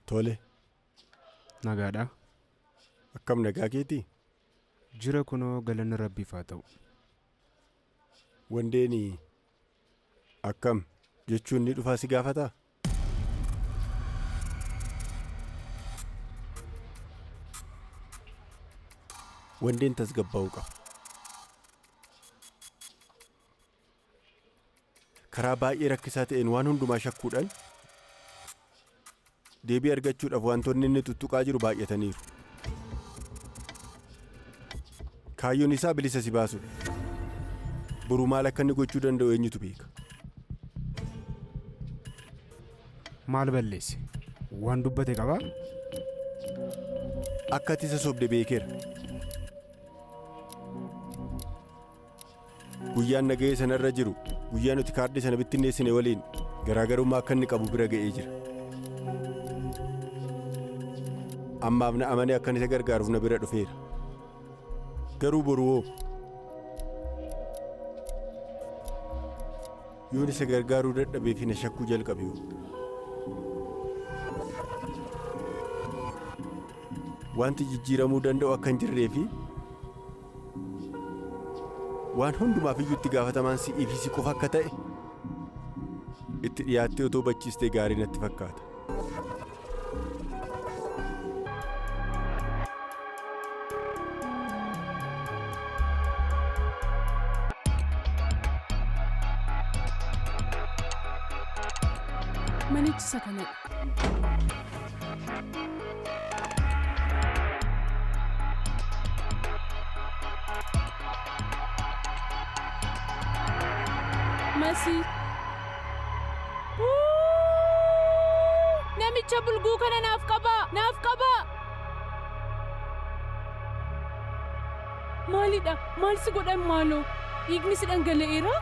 Tole. Nagaadha. Akkam nagaa keetii? Jira kunoo galanni rabbiif haa ta'u. Wandeen akkam jechuun ni dhufaa si gaafataa? Wandeen tasgabbaa'uu qaba. Karaa baay'ee rakkisaa ta'een waan hundumaa shakkuudhaan deebii argachuudhaaf wantoonni inni tuttuqaa jiru baay'ataniiru. Kaayyoon isaa bilisa si baasudha. Boruu maal akka inni gochuu danda'u eenyutu beeka? Maal balleesse? Waan dubbate qabaa? Akka ati isa sobde beekeera. Guyyaan nagahee sanarra jiru guyyaa nuti kaardii sana bittinneessine waliin garaagarummaa akka inni qabu bira ga'ee jira. Ammaaf na amanee akkan isa gargaaruuf na bira dhufeera. Garuu boru hoo? Yoon isa gargaaruu dadhabee fi na shakkuu jalqabe hoo? Wanti jijjiiramuu danda'u akka hin jirree fi waan hundumaaf iyyuu itti gaafatamaan si'ii fi si qofa akka ta'e itti dhiyaattee otoo hubachiistee gaarii natti fakkaata. Manichi isa kanadha. Masii. Namicha bulguu kana naaf qabaa! Naaf qabaa! Maalidha? Maal si godhan maaloo? Dhiigni si dhangala'eera?